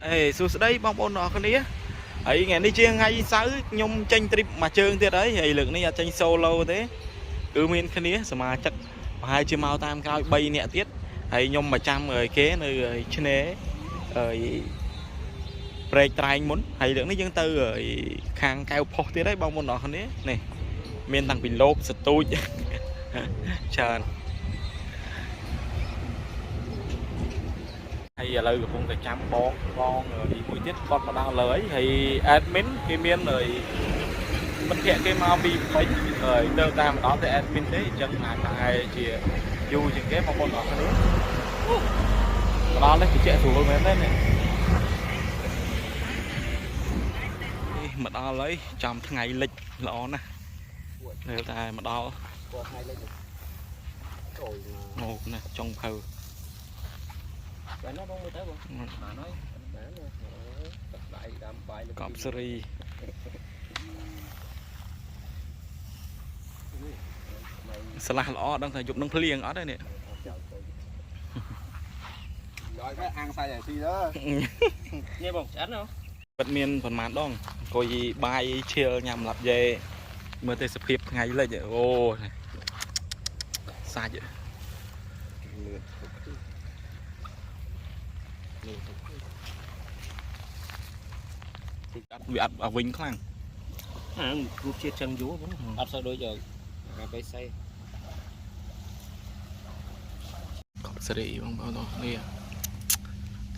អេសួស្តីបងប្អូនទាំងអស់គ្នាហើយថ្ងៃនេះជាថ្ងៃសៅរ៍ខ្ញុំចេញ trip មួយជើងទៀតហើយហើយលើកនេះអត់ចេញ solo ទេគឺមានគ្នាសមាជិកប្រហែលជាមកតាមក្រោយ3នាក់ទៀតហើយខ្ញុំមកចាំឲ្យគេនៅឆ្នេរហើយព្រែកត្រែងមុនហើយលើកនេះយើងទៅខាងកែវផុសទៀតហើយបងប្អូនទាំងអស់គ្នានេះមានតាំងពីលោបសទូច ច្រើន ហើយឥឡូវកំពុងតែចាំបងបងមួយទៀតគាត់មកដល់លើហើយហើយ admin គេមានហើយមិត្តភក្តិគេមកពីពេញហើយទៅតាមមកដល់តែ admin ទេអញ្ចឹងអាចប្រហែលជាយូរជាងគេបងប្អូនអរគ្នាមកដល់នេះជជែកស្រួលមែនទេនេះនេះមកដល់ហើយចាំថ្ងៃលិចល្អណាស់នៅតែមកដល់ គាត់ថ្ងៃលេខចូល អូណាចុងភៅ បានណាបងមើលទៅបងបានហើយបានទឹកដៃដាំបាយលើ កប់សេរីស្លាស់ល្អដឹងថាយប់នឹងភ្លៀងអត់ទេនេះ ដល់ទៅអាំងសាច់ឲ្យស៊ីទៅនេះបងឆ្អិនហ៎ ពិតមានប្រហែលដងអង្គុយបាយឈៀលញ៉ាំឡាប់យេមើលទេសភាពថ្ងៃលិចអូសាច់ លឿនលឿន អត់វាអត់វិញខ្លាំង អារសជាតិចឹងយូរបងអត់សូវដូចកាបេសៃ កប់សេរីបងប្អូនទាំងនេះ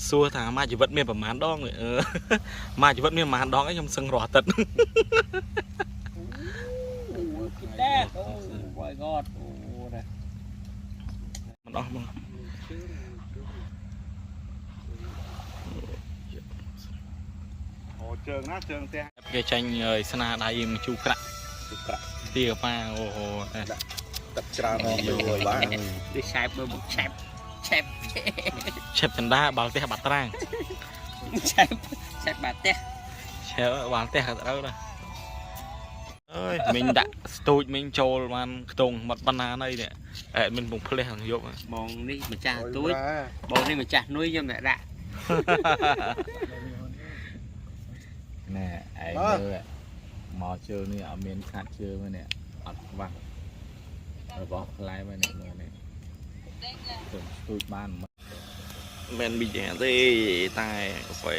សួរថាមួយជីវិតមានប្រហែលដងអឺមួយជីវិតមានប្រហែលដងឯងខ្ញុំសឹងរាល់អាទិត្យ គិតដែរអូ my god អូណា មិនអស់បង អូជើងណាជើងផ្ទះ គេចាញ់ស្នាដៃមកជូរក្រាក់ ក្រាក់ ទីកាប៉ាអូហូ ទឹកច្រើនអស់យបាទ ដូចឆែបមើលមកឆែបឆែប ឆេបចន្ទាបាល់ផ្ទះបាត់ត្រាង ឆែបឆែបបាត់ផ្ទះ ឆេបបាល់ផ្ទះក៏ត្រូវដែរអើយមិញដាក់ស្ទូចមិញចូលបានខ្ទង់មាត់បណ្ណាណីនេះអេមិនពងភ្លះហ្នឹងយប់ បងនេះម្ចាស់ទួចបងនេះម្ចាស់នុយខ្ញុំអ្នកដាក់ ណែឯងមើលមកជើងនេះអត់មានខាត់ជើងទេនេះអត់ខ្វះរបស់ផ្លែមកនេះមើលនេះទៅស្ទូចបាន មិនប៊ីយ៉ាទេតែកាហ្វេ